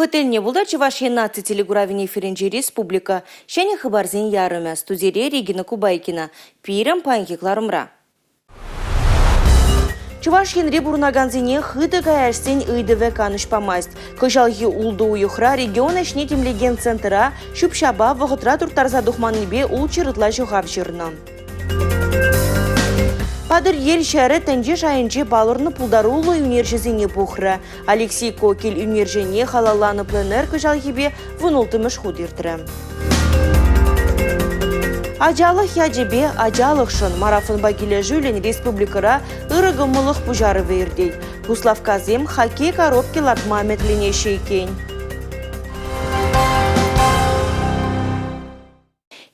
Вӑхӑт тӗлне пултӑр Чӑваш Ен наци телекуравӗн эфирӗнчи республика ҫӗнӗ хыпарсен ярӑмӗ. Студире Регина Кубайкина. Пирӗн паянхи кӑларӑмра. Чӑваш Енре пурӑнакансене хытӑ каяшсен ыйтӑвӗ канӑҫ памасть. Кӑҫалхи ултӑ уйӑхра регион ӗҫне тимлекен центра ҫӳп-ҫапа вӑхӑтра турттарса тухманнипе ултҫӗр ытла ҫӑхав ҫырнӑ. Патӑрьел ҫӗрӗ тӗнче шайӗнче палӑрнӑ пултаруллӑ ӳнерҫӗсене пухрӗ. Алексей Кокель ӳнерҫӗне халалланӑ пленэр кӑҫалхипе вунулттӑмӗш хут иртрӗ. Ачалӑх ячӗпе ачалӑхшӑн марафонпа килӗшӳллӗн республикӑра ырӑ кӑмӑллӑх пуҫарӑвӗ иртет. Куславккасем хоккей коробки лартма ӗмӗтленеҫҫӗ иккен.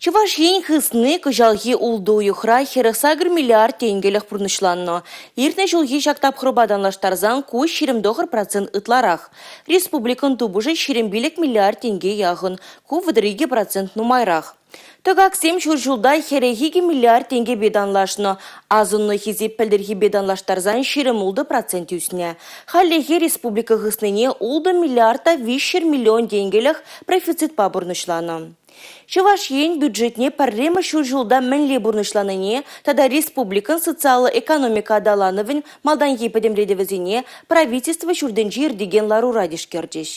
Чӑваш Ен хысни кӑҫалхи ултӑ уйӑхра 48 миллиард тенкӗлӗх пурнӑҫланнӑ. Иртнӗ ҫулхи ҫак тапхӑрпа танлаштарсан ку 29% ытларах. Республикӑн тупӑшӗ 25 миллиард тенке яхӑн, ку 32% нумайрах. Тӑкаксем ҫур ҫулта 42 миллиард тенкӗпе танлашнӑ. Асӑннӑ хисеп пӗлтӗрхипе танлаштарсан 26% ӳснӗ. Хальлӗхе республика хыснине 6 миллиард та 300 миллион тенкӗлӗх профицитпа пурнӑҫланӑ. Чӑваш Ен бюджетне пӗрремӗш ҫур ҫулта мӗнле пурнӑҫланине тата республикӑн социаллӑ экономика аталанӑвӗн малтанхи пӗтӗмлетӗвӗсене Правительство ҫуртӗнче иртекен ларура тишкерчӗҫ.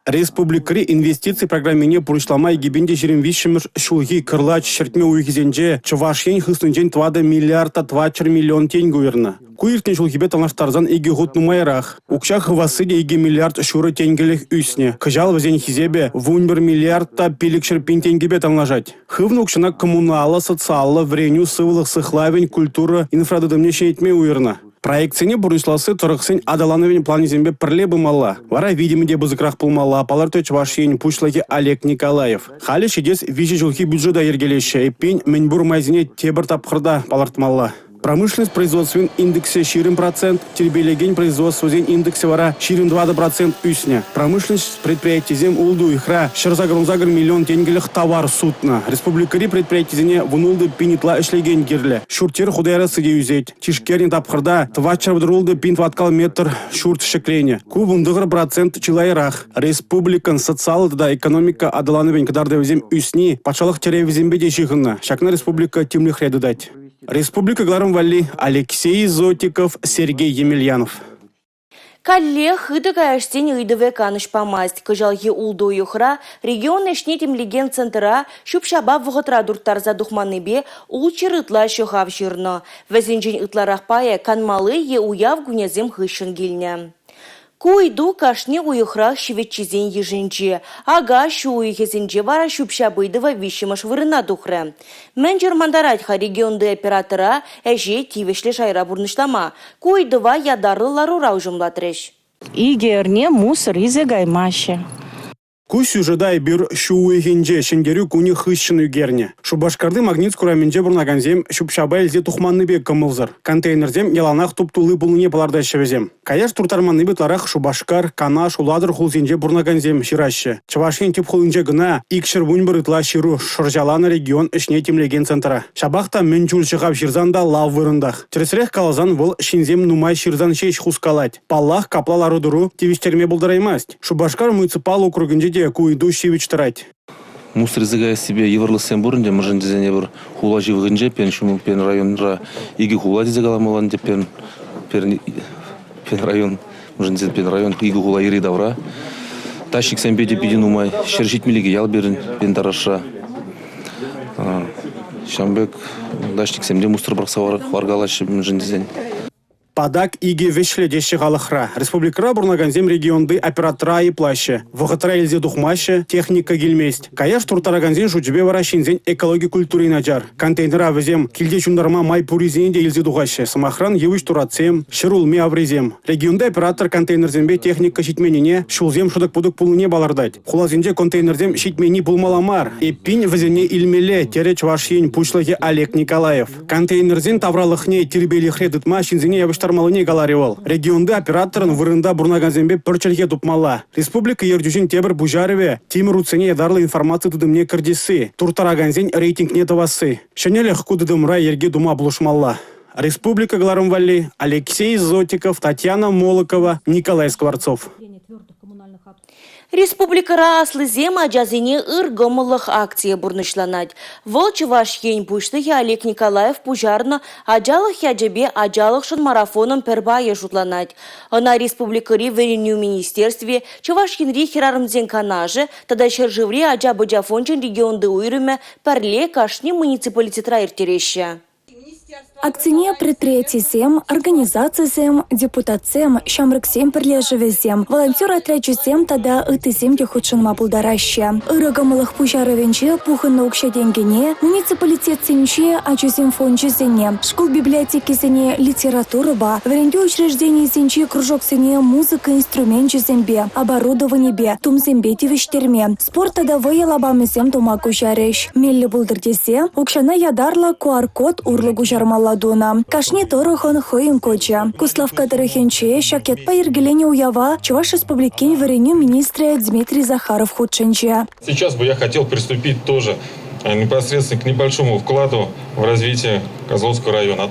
Республикӑри инвестици программине пурнӑҫлама 2023-мӗш ҫулхи кӑрлач-ҫӗртме уйӑхӗсенче Чӑваш Ен хыснинчен 4 миллиард та 400 миллион тенкӗ уйӑрнӑ. Ку иртнӗ ҫулхипе танлаштарсан икӗ хут нумайрах. Укҫа хывасси те 2 миллиард ҫурӑ тенкӗлӗх ӳснӗ. Кӑҫал вӗсен хисепӗ 11 миллиард та 500 пин тенкӗпе танлашать. Хывнӑ укҫана коммуналлӑ, социаллӑ, вӗренӳ, сывлӑх сыхлавӗн, культура инфратытӑмне ҫӗнетме уйӑрнӑ. Проектсене пурнӑҫласси тӑрӑхсен аталанӑвӗн планӗсемпе пӗрле пымалла. Вара витӗмӗ те пысӑкрах пулмалла, палӑртрӗ Чӑваш Ен Пуҫлӑхӗ Олег Николаев. Халӗ ҫитес виҫӗ ҫулхи бюджета йӗркелеҫҫӗ. Эппин, мӗнпур майсене тепӗр тапхӑрта палӑртмалла. Промышленность производствин индексӗ 20 процент, тирпейлекен производствӑсен индексӗ вара 24 процент ӳснӗ. Промышленность предприятийӗсем ултӑ уйӑхра 188 миллион тенкӗлӗх тавар сутнӑ. Республикӑри предприятисене 16 пин ытла ӗҫлекен кирлӗ. Ҫурт-йӗр хута ярасси те ӳсет. Тишкернӗ тапхӑрта 436 пин тӑваткал метр ҫурт ҫӗкленӗ. Ку 19 процент чылайрах. Республикӑн социаллӑ тата экономика аталанӑвӗн кӑтартӑвӗсем ӳсни патшалӑх тӗревӗсемпе те ҫыхӑннӑ. Ҫакна республика тимлӗхре тытать. Республика кӑларӑм валли Алексей Зотиков, Сергей Емельянов. Каллех хытӑ каяшсен ыйтӑвӗ канӑҫ памасть. Кӑҫалхи ултӑ уйӑхра регион ӗҫне тимлекен центра ҫӳп-ҫапа вӑхӑтра турттарса тухманнипе ултҫӗр ытла ҫӑхав ҫырнӑ. Вӗсенчен ытларах пайӗ канмалли е уяв кунӗсем хыҫҫӑн килнӗ. Ку ыйту кашни уйӑхрах ҫивӗччисен йышӗнче. Ака, ҫу уйӑхӗсенче вара ҫӳп-ҫап ыйтӑвӗ виҫҫӗмӗш вырӑна тухрӗ. Мӗн чӑрмантарать-ха регионти оператора ӗҫе тивӗҫлӗ шайра пурнӑҫлама? Ку ыйтӑва ятарлӑ ларура уҫӑмлатрӗҫ. Икӗ эрне мусор илсе каймаҫҫӗ. Ку сюжета эпир ҫу уйӑхӗнче Ҫӗнтерӳ кунӗ хыҫҫӑн ӳкернӗ. Шупашкарти Магнитск урамӗнче пурӑнакансем ҫӳп-ҫапа илсе тухманнипе кӑмӑлсӑр. Контейнерсем яланах туп-тулли пулнине палӑртаҫҫӗ вӗсем. Каяш турттарманнипе ытларах Шупашкар, Канаш, Улатӑр хулисенче пурӑнакансем ҫыраҫҫӗ. Чӑваш Ен тӗп хулинче кӑна 211 ытла ҫыру шӑрҫаланӑ регион ӗҫне тимлекен центра. Ҫапах та мӗн чуль ҫӑхав ҫырсан та лав вырӑнтах. Тӗрӗсрех каласан, вӑл ҫынсем нумай ҫырсан ҫеҫ хускалать. Паллах, капла лару-тӑру тивӗҫтерме пултараймасть. Шупашкар муниципаллӑ округӗнче те ку ыйту ҫивӗч тӑрать. Мусор илсе каяссипе йывӑрлӑхсем пур ӗнтӗ, мӗншӗн тесен эпир хула ҫывӑхӗнче, пирӗн ҫум, пирӗн районра икӗ хула тесе каламалла ӗнтӗ, пирӗн, пирӗн, пирӗн район, мӗншӗн тесен пирӗн район икӗ хула йӗри-тавра. Дачниксемпе те питӗ нумай, 172 ял пирӗн, пирӗн тарашра. Ҫавӑн пек дачниксем те мусор пӑрахса варкалаҫҫӗ, мӗншӗн тесен. Патак икӗ вӗҫлӗ теҫҫӗ халӑхра. Республикӑра пурӑнакансем регионти оператора айӑплаҫҫӗ. Вӑхӑтра илсе тухмаҫҫӗ, техника килмест. Каяш турттаракансен шучӗпе вара ҫынсен экологи культури начар. Контейнера вӗсем килте ҫунтарма май пуррисене те илсе тухаҫҫӗ. Сӑмахран, йывӑҫ туратсем, ҫӗр улми аврисем. Регионти оператор контейнерсемпе техника ҫитменнине, ҫулсем шӑтӑк-путӑк пулнине палӑртать. Хуласенче контейнерсем ҫитменни пулмалла мар. Эппин, вӗсене илмелле, терӗ Чӑваш Ен Пуҫлӑхӗ Олег Николаев. Контейнерсен тавралӑхне тирпейлӗхре тытма ҫынсене явӑҫтармаллине каларӗ вӑл. Регионти операторӑн вырӑнта пурӑнакансемпе пӗр чӗлхе тупмалла. Республика ертӳҫин тепӗр пуҫарӑвӗ – тимӗр утсене ятарлӑ информаци тытӑмне кӗртесси, турттаракансен рейтингне тӑвасси. Ҫӗнӗлӗх ку тытӑмра йӗрке тума пулӑшмалла. Республика кӑларӑм валли Алексей Зотиков, Татьяна Молокова, Николай Скворцов. Республикӑра аслисем ачасене ыр кӑмӑллӑх акцийӗ пурнӑҫланать. Вӑл Чӑваш Ен Пуҫлӑхӗ Олег Николаев пуҫарнӑ «Ачалӑх ячӗпе ачалӑхшӑн» марафонӑн пӗр пайӗ шутланать. Ӑна республикӑри вӗренӳ министерстви, Чӑваш Енри хӗрарӑмсен канашӗ тата ҫӗршыври ача-пӑча фончӗн регионти уйрӑмӗ пӗрле кашни муниципалитетра ирттереҫҫӗ. Акцине предприятисем, организацисем, депутатсем, ҫамрӑксен пӗрлешӗвӗсем, волонтер отрячӗсем тата ыттисем те хутшӑнма пултараҫҫӗ. Ырӑ кӑмӑллӑх пуҫарӑвӗнче пухӑннӑ укҫа-тенкӗне муниципалитетсенче ачасен фончӗсене, шкул библиотекисене литературӑпа, вӗрентӳ учрежденийӗсенчи кружоксене музыка инструменчӗсемпе, оборудованипе, тумсемпе тивӗҫтерме, Спорт тата вӑйӑ лапамӗсем тума куҫарӗҫ. Меллӗ пултӑр тесе укҫана ятарлӑ QR-код урлӑ куҫармалла тунӑ. Кашни тӑрӑхӑн хӑйӗн кочӗ. Куславкка тӑрӑхӗнче ҫак ятпа йӗркеленӗ уява Чӑваш Республикин вӗренӳ министрӗ Дмитрий Захаров хутшӑнчӗ. Сейчас бы я хотел приступить тоже э, непосредственно к небольшому вкладу в развитие Козловского района.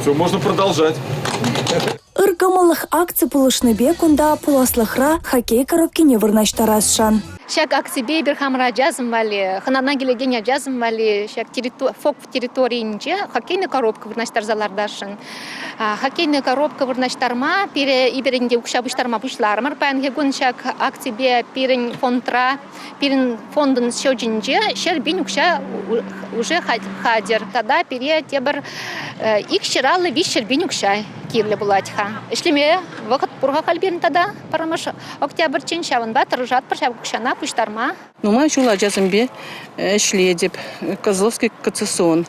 Все, можно продолжать. Ыр кӑмӑллӑх акци пулӑшнипе кунта пуласлӑхра хоккей коробкине вырнаҫтарасшӑн. Ҫак акципе эпир хамӑр ачасем валли, хӑнана килекен ачасем валли ҫак ФОК территорийӗнче хоккейная коробка вырнаҫтарса лартасшӑн. Хоккейная коробка вырнаҫтарма пире эпир ӗнтӗ укҫа пуҫтарма пуҫларӑмӑр. Паянхи кун ҫак акципе пирӗн фондра, пирӗн фондӑн счечӗнче 100 000 укҫа уже хатӗр. Тата пире тепӗр 250 300 пин укҫа кирлӗ пулать-ха. Ӗҫлеме вӑхӑт пур-ха халь пирӗн тата пӗрремӗш октябрьччен, ҫавӑнпа тӑрӑшатпӑр ҫав укҫана пуҫтарма. Нумай ҫул ачасемпе ӗҫлетӗп. Козловский КЦСОН.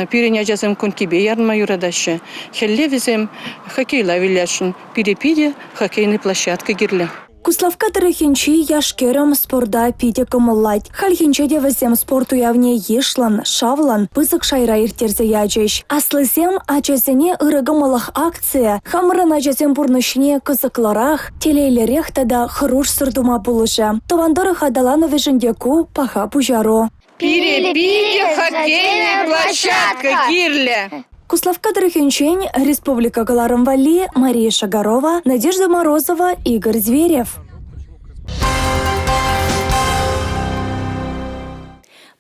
Пирӗн ачасем конькипе ярӑнма юратаҫҫӗ. Хӗлле вӗсем хоккейла вылясшӑн. Пире питӗ хоккейный площадка кирлӗ. Куславкка тӑрӑхӗнчи яш-кӗрӗм спорта питӗ кӑмӑллать. Хальхинче те вӗсем спорт уявне йышлӑн, шавлӑн, пысӑк шайра ирттерсе ячӗҫ. Аслисем ачасене ырӑ кӑмӑллӑх акцийӗ хамӑрӑн ачасен пурнӑҫне кӑсӑклӑрах, телейлӗрех тата хӑрушсӑр тума пулӑшӗ. Тӑван тӑрӑх аталанӑвӗшӗн те ку паха пуҫару. Пире питӗ хоккейная площадка кирлӗ. Куславкка тӑрӑхӗнчен республика кӑларӑм валли Мария Шагарова, Надежда Морозова, Игорь Зверев.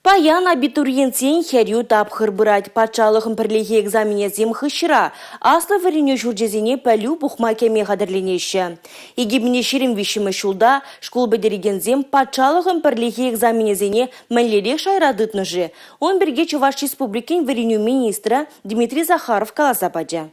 Паян абитуриентсен хӗрӳ тапхӑр пырать. Патшалӑхӑн пӗрлехи экзаменӗсем хыҫра. Аслӑ вӗренӳ ҫурчӗсене пӗлӳ пухма кӗме хатӗрленеҫҫӗ. 2023 ҫулта шкул пӗтерекенсем патшалӑхӑн пӗрлехи экзаменӗсене мӗнлерех шайра тытнӑ-ши? Ун пирки Чӑваш Республикин вӗренӳ министрӗ Дмитрий Захаров каласа пачӗ.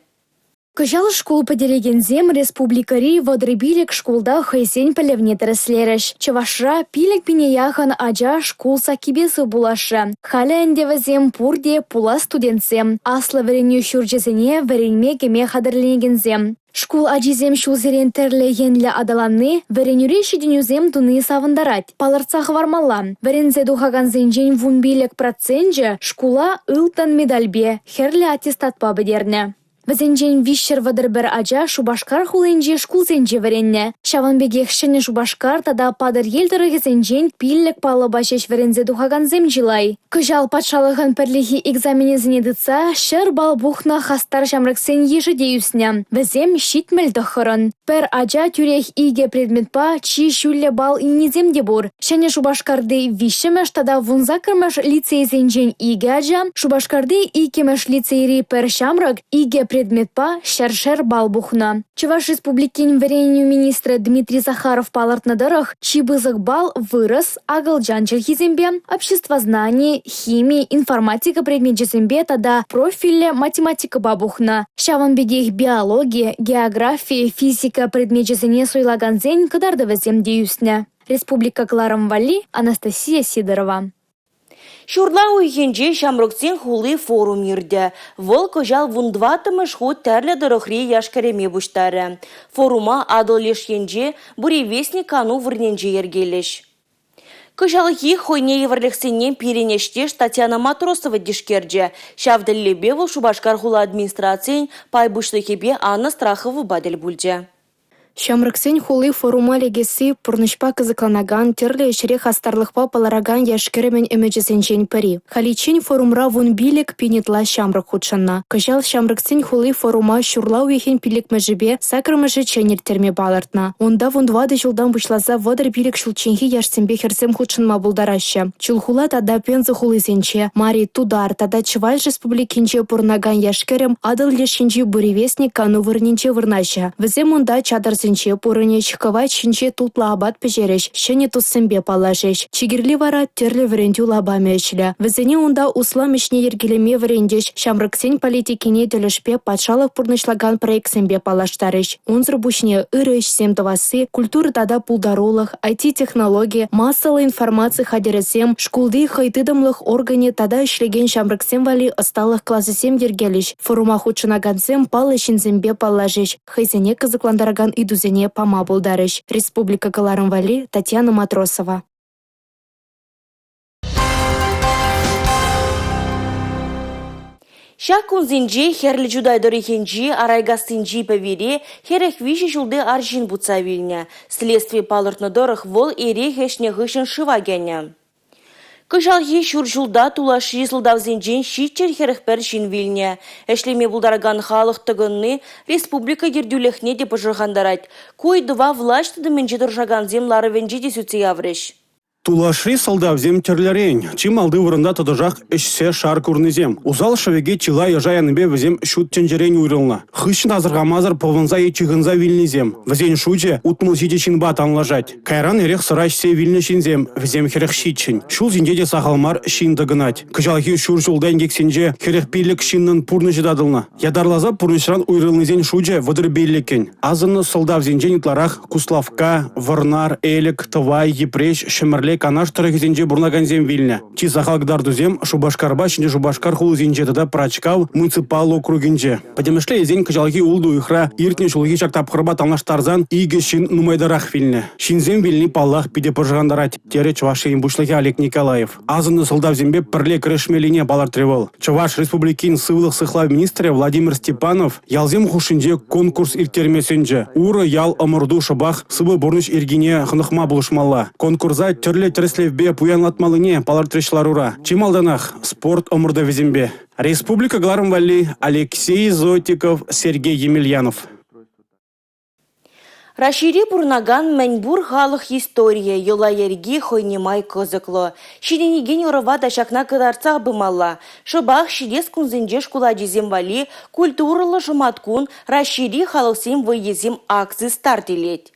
Кӑҫал шкул пӗтерекенсем республикӑри 35 шкулта хӑйсен пӗлӗвне тӗрӗслерӗҫ. Чӑвашра 5 пине яхӑн ача шкул саккипе сыв пуласшӗ. Халӗ ӗнтӗ вӗсем пурте пулас студентсем, аслӑ вӗренӳ ҫурчӗсене вӗренме кӗме хатӗрленекенсем. Шкул ачисем ҫулсерен тӗрлӗ енлӗ аталанни, вӗренӳре ҫитӗнӳсем туни савӑнтарать. Палӑртса хӑвармалла, вӗренсе тухакансенчен 15 проценчӗ шкула ылтӑн медальпе, хӗрлӗ аттестатпа пӗтернӗ. Вӗсенчен 331 ача Шупашкар хулинчи шкулсенче вӗреннӗ. Ҫавӑн пекех Ҫӗнӗ Шупашкар тата Патӑрьел тӑрӑхӗсенчен 5 паллӑпа ҫеҫ вӗренсе тухакансем чылай. Кӑҫал патшалӑхӑн пӗрлехи экзаменӗсене тытса 100 балл пухнӑ хастар ҫамрӑксен йышӗ те ӳснӗ. Вӗсем 79-ӑн. Пӗр ача тӳрех икӗ предметпа чи ҫӳллӗ балл илнисем те пур. Ҫӗнӗ Шупашкарти 3-мӗш тата 18-мӗш лицейсенчен икӗ ача, Шупашкарти 2-мӗш лицейри пӗр ҫамрӑк икӗ предметпа ҫӗршер балл пухнӑ. Чӑваш Республикин вӗренӳ министрӗ Дмитрий Захаров палӑртнӑ тӑрӑх, чи пысӑк балл вырӑс, акӑлчан чӗлхисемпе, обществознани, хими, информатика предмечӗсемпе тата профильлӗ математикӑпа пухнӑ. Ҫавӑн пекех биологи, географи, физика предмечӗсене суйлакансен кӑтартӑвӗсем те ӳснӗ. Республика кӑларӑм валли Анастасия Сидорова. Ҫурла уйӑхӗнче Ҫамрӑксен хули форум иртӗ. Вӑл кӑҫал 14-мӗш хут тӗрлӗ тӑрӑхри яш-кӗрӗме пуҫтарӗ. Форума Атӑл леш енче Буревестник кану вырӑнӗнче йӗркелӗҫ. Кӑҫалхи хӑйне евӗрлӗхсене пирӗн ӗҫтеш Татьяна Матросова тишкерчӗ. Ҫав тӗллевпе вӑл Шупашкар хула администрацийӗн пай пуҫлӑхӗпе Анна Страховӑпа тӗл пулчӗ. Ҫамрӑксен хули форума лекесси пурнӑҫпа кӑсӑкланакан, тӗрлӗ ӗҫре хастарлӑхпа палӑракан яш-кӗрӗмӗн ӗмӗчӗсенчен пӗри. Халиччен форумра 15 000 ытла ҫамрӑк хутшӑннӑ. Кӑҫал «Ҫамрӑксен хули» форума ҫурла уйӑхӗн 5-мӗшӗпе 8-мӗшӗччен ирттерме палӑртнӑ. Унта 14 ҫултан пуҫласа 35 ҫулчченхи яшсемпе хӗрсем хутшӑнма пултараҫҫӗ. Чулхула тата Пенза хулисенче, Мари, Тутар тата Чӑваш Республикинче пурӑнакан яш-кӗрӗм Атӑл леш енчи «Буревестник» кану вырӑнӗнче вырнаҫӗ. Вӗсем унта чатӑрсенче пурӑнӗҫ, кӑвайт ҫинче тутлӑ апат пӗҫерӗҫ, ҫӗнӗ туссемпе паллашӗҫ. Чи кирли вара – тӗрлӗ вӗрентӳ лапамӗ ӗҫлӗ. Вӗсене унта услам ӗҫне йӗркелеме вӗрентӗҫ, ҫамрӑксен политикине тӗлӗшпе патшалӑх пурнӑҫлакан проектсемпе паллаштарӗҫ. Унсӑр пуҫне ырӑ ӗҫсем тӑвасси, культура тата пултарулӑх, IT-технологи, массӑллӑ информаци хатӗрӗсем, шкулти хӑй тытӑмлӑх органӗ тата ӗҫлекен ҫамрӑксем валли ӑсталӑх класӗсем йӗркелӗҫ. Форума хутшӑнакансем паллӑ ҫынсемпе паллашӗҫ, хӑйсене кӑсӑклантаракан ыйтусене пама пултарӗҫ. Республика кӑларӑм валли Татьяна Матросова. Ҫак кунсенче Хӗрлӗ Чутай тӑрӑхӗнчи Арайкассинчи пӗвере 43 ҫулти арҫын путса вилнӗ. Следстви палӑртнӑ тӑрӑх, вӑл эрех ӗҫнӗ хыҫҫӑн шыва кӗнӗ. Кӑҫалхи ҫур ҫулта тулашри сӑлтавсенчен 741 ҫын вилнӗ. Ӗҫлеме пултаракан халӑх тӑкӑнни республика ертӳлӗхне те пӑшӑрхантарать. Ку ыйтӑва влаҫ тытӑмӗнче тӑрӑшакансем ларӑвӗнче те сӳтсе яврӗҫ. Тулашри сӑлтавсем тӗрлӗрен. Чи малти вырӑнта тӑтӑшах ӗҫсе шар курнисем. Усал шӗвеке чылай ӑша янипе вӗсем ҫут тӗнчерен уйрӑлнӑ. Хыҫҫӑн асӑрхамасӑр пӑвӑнса е чыхӑнса вилнисем. Вӗсен шучӗ 67 ҫынпа танлашать. Кайран эрех-сӑра ӗҫсе вилнӗ ҫынсем, вӗсем 47-ӗн. Ҫул ҫинче те сахал мар ҫын тӑкӑнать. Кӑҫалхи ҫур ҫулта инкексенче 45 ҫыннӑн пурнӑҫӗ татӑлнӑ. Ятарласа пурнӑҫран уйрӑлнисен шучӗ 35-ӗн. Асӑннӑ сӑлтавсенчен ытларах Куславкка, Вӑрнар, Элӗк, Тӑвай, Йӗпреҫ, Ҫӗмӗрле, Канаш тӑрӑхӗсенче пурӑнакансем вилнӗ. Чи сахал кӑтартусем Шупашкарпа Ҫӗнӗ Шупашкар хулисенче тата Пӑрачкав муниципаллӑ округӗнче. Пӗтӗмӗшле илсен кӑҫалхи ултӑ уйӑхра иртнӗ ҫулхи ҫак тапхӑрпа танлаштарсан икӗ ҫын нумайтарах вилнӗ. Ҫынсем вилни, паллах, питӗ пӑшӑрхантарать, терӗ Чӑваш Ен Пуҫлӑхӗ Олег Николаев. Асӑннӑ сӑлтавсемпе пӗрле кӗрешмеллине палӑртрӗ вӑл. Чӑваш Республикин сывлӑх сыхлав министрӗ Владимир Степанов ялсем хушшинче конкурс ирттерме сӗнчӗ. Урӑ ял ӑмӑрту шӑпах сывӑ пурнӑҫ йӗркине хӑнӑхма пулӑшмалла. Конкурса тӗрлӗ тӗрӗслевпе пуянлатмаллине палӑртрӗҫ ларура. Чи малтанах спорт ӑмӑртӑвӗсемпе. Республика кӑларӑм валли Алексей Зотиков, Сергей Емельянов. Раҫҫейре пурӑнакан мӗн пур халӑх историйӗ, йӑла-йӗрки хӑйне май кӑсӑклӑ. Ҫитӗнекен ӑрӑва та ҫакна кӑтартсах пымалла. Шӑпах ҫитес кунсенче шкул ачисем валли «Культурӑллӑ шӑматкун Раҫҫейри халӑхсен вӑййисем» акци старт илет.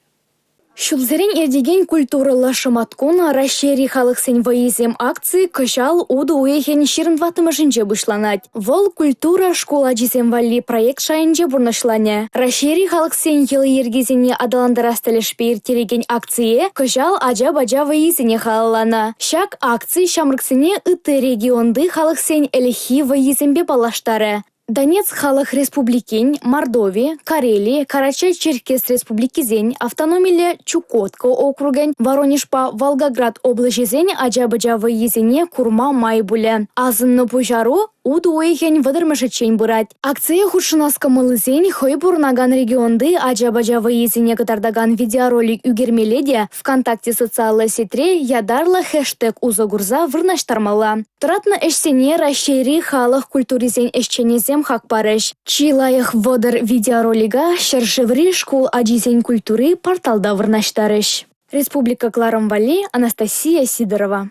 Ҫулсерен иртекен «Культурӑллӑ шӑматкун Раҫҫейри халӑхсен вӑййисем» акци кӑҫал утӑ уйӑхӗн 24-мӗшӗнче пуҫланать. Вӑл «Культура шкул ачисем валли» проект шайӗнче пурнӑҫланӗ. Раҫҫейри халӑхсен йӑли-йӗркисене аталантарас тӗлӗшпе ирттерекен акцие кӑҫал ача-пӑча вӑййисене халалланӑ. Ҫак акци ҫамрӑксене ытти регионти халӑхсен ӗлӗкхи вӑййисемпе паллаштарӗ. Донецк Халӑх Республикин, Мордови, Карели, Карачай-Черкес республикисен, автономиллӗ Чукотка округӗн, Воронежпа Волгоград облаҫӗсен ача-пӑча вӑййисене курма май пулӗ. Асӑннӑ пуҫару утӑ уйӑхӗн 30-мӗшӗччен пырать. Акцие хутшӑнас кӑмӑллисен хӑй пурӑнакан регионти ача-пӑча вӑййисене кӑтартакан видеоролик ӳкермелле те ВКонтакте социаллӑ сетьре ятарлӑ хештег усӑ курса вырнаҫтармалла. Тӑратнӑ ӗҫсене Раҫҫейри халӑх культурисен ӗҫченӗсем хак парӗҫ. Чи лайӑх 30 видеоролика ҫӗршыври шкул ачисен культури порталта вырнаҫтарӗҫ. Республика кӑларӑм валли Анастасия Сидорова.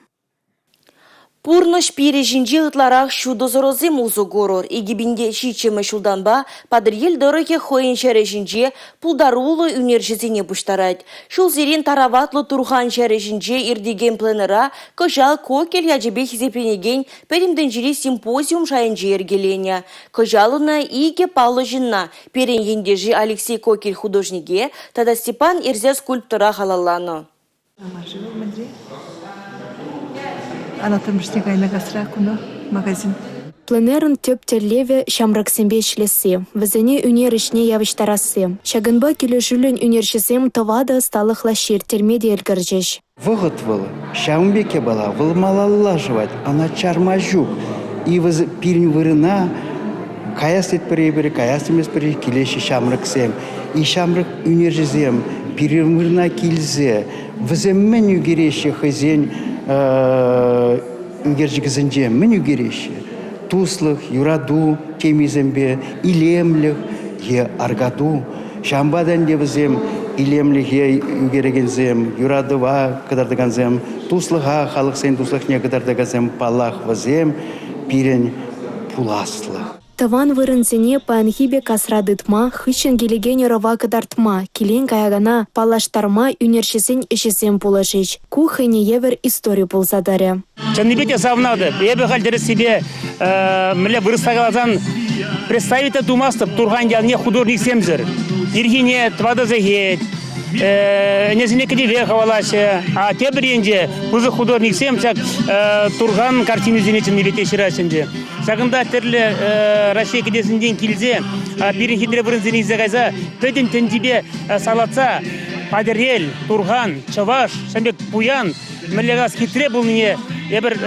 Пурнӑҫ пирӗ ҫинче ытларах ҫутӑ сӑрӑсем усӑ курӑр. 2007-мӗш ҫултанпа Патӑрьел тӑрӑхӗ хӑйӗн ҫӗрӗ ҫинче пултаруллӑ ӳнерҫӗсене пуҫтарать. Ҫулсерен тараватлӑ Турхан ҫӗрӗ ҫинче иртекен пленэра кӑҫал Кокель ячӗпе хисепленекен Пӗтӗм тӗнчери симпозиум шайӗнче йӗркеленӗ. Кӑҫал ӑна икӗ паллӑ ҫынна – пирӗн ентеше Алексей Кокель художнике тата Степан Эрзя скульптора халалланӑ. Анатомишне кайнӑ касра куна магазин. Пленэрӑн тӗп тӗллевӗ – ҫамрӑксемпе ӗҫлесси, вӗсене ӳнер ӗҫне явӑҫтарасси. Ҫакӑнпа килӗшӳллӗн ӳнерҫӗсем тӑватӑ ӑсталӑх лаҫҫи ирттерме те ӗлкӗрчӗҫ. Вӑхӑт вӑл ҫавӑн пек япала, вӑл малалла шӑвать, ӑна чарма ҫук. И пирӗн вырӑна каяс тетпӗр эпир, каяс теместпӗр, килеҫҫӗ ҫамрӑксем. И ҫамрӑк ӳнерҫӗсем пирӗн вырӑна килсе вӗсем мӗн ӳкереҫҫӗ хӑйсен ӳкерчӗкӗсенче мӗн ӳкереҫҫӗ? Туслӑх, юрату темисемпе, илемлӗх е аркату. Ҫавӑнпа та ӗнтӗ вӗсем илемлӗхе ӳкерекенсем, юратӑва кӑтартакансем, туслӑха, халӑхсен туслӑхне кӑтартакансем, паллах, вӗсем пирӗн пуласлӑх. Тӑван вырӑнсене паянхи пек асра тытма, хыҫҫӑн килекен ӑрӑва кӑтартма, килен-каякана паллаштарма ӳнерҫӗсен ӗҫӗсем пулӑшӗҫ. Ку хӑйне евӗр истори пулса тӑрӗ. Чӑннипе те савӑнатӑп. Эпӗ халь тӗрӗссипе мӗнле вырӑсла каласан представить те тумастӑп Турхан ялне художниксемсӗр. Ирхине тӑватӑ сехет, ӗнесене кӗтӗве хӑвалаҫҫӗ. А тепӗр енче пысӑк художниксем ҫак Турхан картинисене чӑннипе те ҫыраҫҫӗ ӗнтӗ. Ҫакӑнта тӗрлӗ Раҫҫей кӗтесӗнчен килсе пирӗн хитре вырӑнсене илсе кайса пӗтӗм тӗнчипе салатса Патӑрьел, Турхан, Чӑваш, ҫавӑн пек пуян, мӗнле калас, хитре пулнине эпир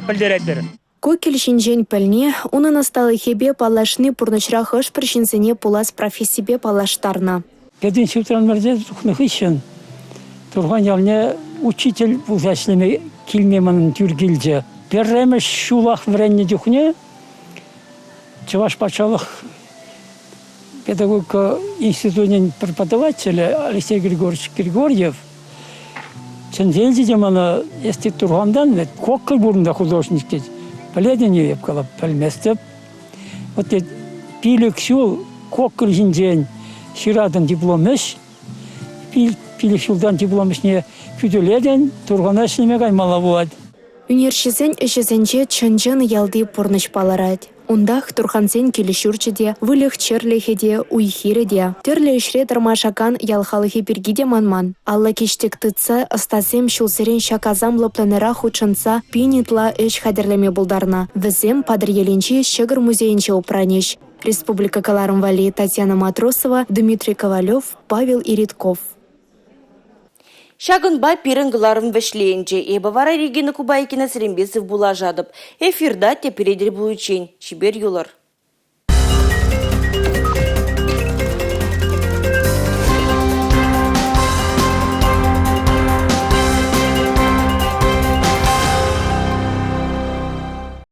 пӗлтеретпӗр. Кукель ҫинчен пӗлни, унӑн ӑсталӑхӗпе паллашни пурнӑҫра хӑш-пӗр ҫынсене пулас профессипе паллаштарнӑ. Пединститутран вӗренсе тухнӑ хыҫҫӑн Турхан ялне учитель пулса ӗҫлеме килме манӑн тӳр килчӗ. Пӗрремӗш ҫулах вӗреннӗ чухне Чӑваш патшалӑх педагогика институчӗн преподавателӗ Алексей Григорьевич Григорьев чӗнсе илчӗ те мана, эс тет Турхантан вӗт, коккӑй пурӑнта художник тет. Пӗлетӗн-и? Эп калап, пӗлместӗп. Вот тет, пилӗк ҫул коккӑр ҫинчен ҫыратӑн диплом ӗҫ, пилӗк ҫултан диплом ӗҫне хӳтӗлетӗн, Турхана ӗҫлеме каймалла пулать. Ӳнерҫӗсен ӗҫӗсенче чӑн-чӑн ялти пурнӑҫ палӑрать. Унтах Турхансен кил-ҫурчӗ те, выльӑх-чӗрлӗхӗ те, уй-хирӗ те. Тӗрлӗ ӗҫре тӑрмашакан ял халӑхӗ пирки те манман. Алла киҫтӗк тытса ӑстасем ҫулсерен ҫак асамлӑ пленэра хутшӑнса пин ытла ӗҫ хатӗрлеме пултарнӑ. Вӗсем Патӑрьелӗнчи ҫӑкӑр музейӗнче упранӗҫ. Республика кӑларӑм валли Татьяна Матросова, Дмитрий Ковалев, Павел Иритков. Ҫакӑнпа пирӗн кӑларӑм вӗҫленчӗ. Эпӗ вара Регина Кубайкина сирӗнпе сывпуллашатӑп. Эфирта тепре тӗл пуличчен. Чипер юлӑр.